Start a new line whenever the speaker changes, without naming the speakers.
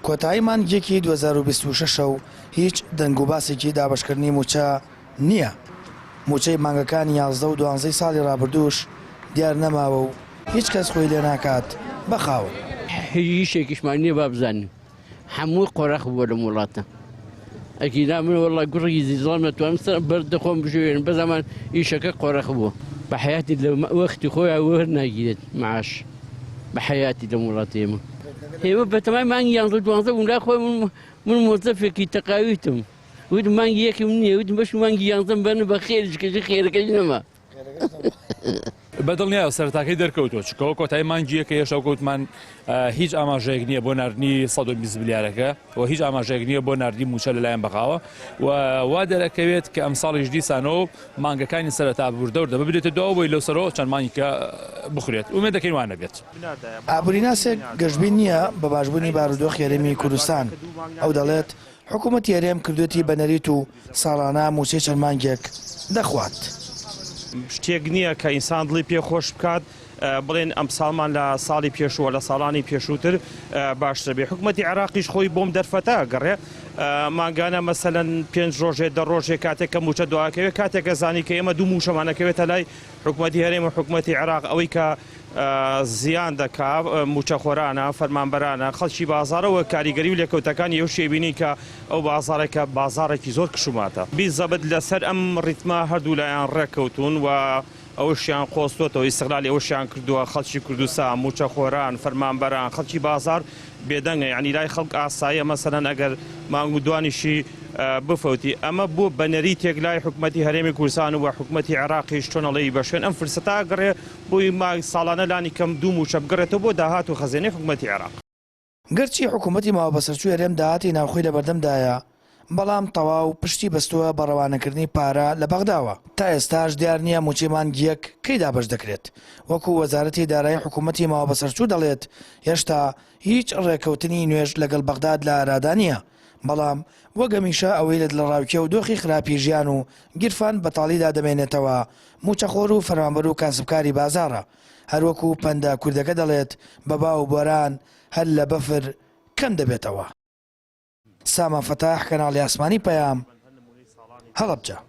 کۆتایی مانگی یەکی 2026 و هیچ دەنگ و باسێکی دابەشکردنی مووچە نییە. مووچەی مانگەکانی یازدە و دوانزەی ساڵی ڕابردووش دیار نەماوە و هیچ کەس خۆی لێ ناکات بە خاوەن.
هیچ ئیشێکیشمان نییە با بزانین هەمووی قۆرخ بووە لەم وڵاتە ئەگینا من وەڵا گوڕی زیزڵام نەتوانم سەر بەرد دەخۆم بژێن بە زەمان ئیشەکە قۆرخ بووە بە حیاتی لە وەختی خۆیان وەرناگیرێت معاش بە حیاتی لەم وڵاتە ئێمە ئێمە بەتەمای مانگی یانزە دوانزە بوون لای خۆی من مۆزەفێکی تەقاویتم وتم مانگی یەکم نییە وتم بەش مانگی یانزەم بەن بە خێریش کەچی خێرەکەش نەما.
بە دڵنیایەوە سەرەتاکەی دەرکەوتووە چونکە کۆتایی مانگی یەکە هێشتا کەوتمان هیچ ئاماژەیەک نییە بۆ ناردنی 120 ملیارەکە و هیچ ئاماژەیەک نییە بۆ ناردنی مووچە لەلایەن بەغاوە و وا دەرەکەوێت کە ئەمساڵیش دیسانەوە مانگەکانی سەرەتا وردە وردە ببرێتە دواوە بۆی لەو سەرەوە چەند مانگێکە بخورێت ئومێد دەکەین وا نەبێت.
ئابووریناسێک گەشبین نییە بە باشبوونی بارودۆخی هەرێمی کوردستان، ئەو دەڵێت، حکومەتی هەرێم کردوێتی بە نەریت و ساڵانە مووچەی چەند مانگێک دەخوات.
شتێک نییە کە ئینسان دڵی پێ خۆش بکات بڵێن ئەمساڵمان لە ساڵی پێشووە لە ساڵانی پێشووتر باشتر بێ حکومەتی عێراقیش خۆی بۆم دەرفەتە گەڕێ مانگانە مەسەلەن پێنج ڕۆژێ دە ڕۆژێ کاتێک کە مووچە دواکەوێت کاتێک ئەزانی کە ئێمە دوو مووچەمانەکەوێتە لای حکومەتی هەرێم و حکومەتی عێراق ئەوەی کە زیان دەکا مووچەخۆرانە، فەرمانبەرانە، خەڵکی بازاڕە و کاریگەری و لێکەوتەکانی ئەو شێبینی کە ئەو بازاڕێکە بازاڕێکی زۆر کشوماتە. بیزەبت لەسەر ئەم ڕیتمە هەردوولایان ڕێککەوتوون و ئەوەشیان قۆستۆتەوە، ئیستغلالی ئەوەشیان کردووە خەڵکی کوردستان، مووچەخۆران، فەرمانبەران، خەڵکی بازاڕ بێدەنگە یانی لای خەڵک ئاساییە مەسەلەن ئەگەر مانگ و دوانیشی بفەوتی ئەمە بووە بە نەریتێک لای حکومەتی هەرێمی کوردستان و حکومەتی عێراقیش چۆن ئەڵێی بە شوێن ئەم فرسەتە ئەگەڕێ بۆی مانگ ساڵانە لانی کەم دوو مووچە بگەڕێتەوە بۆ داهات و خەزێنەی حکومەتی عێراق.
گەرچی حکومەتی ماوەبەسەرچووی هەرێم داهاتی ناوخۆی لەبەردەمدایە، بەڵام تەواو پشتی بەستووە بە ڕەوانەکردنی پارە لە بەغداوە. تا ئێستاش دیار نییە مووچەی مانگی یەک کەی دابەش دەکرێت. وەکو وەزارەتی دارایی حکومەتی ماوەبەسەرچوو دەڵێت، هێشتا هیچ ڕێککەوتنی نوێش لەگەڵ بەغداد لە ئارادا نییە، بەڵام وەک هەمیشە ئەوەی لە دڵەڕاوکێ و دۆخی خراپی ژیان و گیرفان بەتاڵیدا دەمێنێتەوە مووچەخۆر و فەرمانبەر و کاسبکاری بازاڕە. هەروەکو پەندە کوردەکە دەڵێت، بە با و بۆران هەر لە بەفر کەم دەبێتەوە. سامان فەتاح، کەناڵی ئاسمانی پەیام، هەڵەبجە.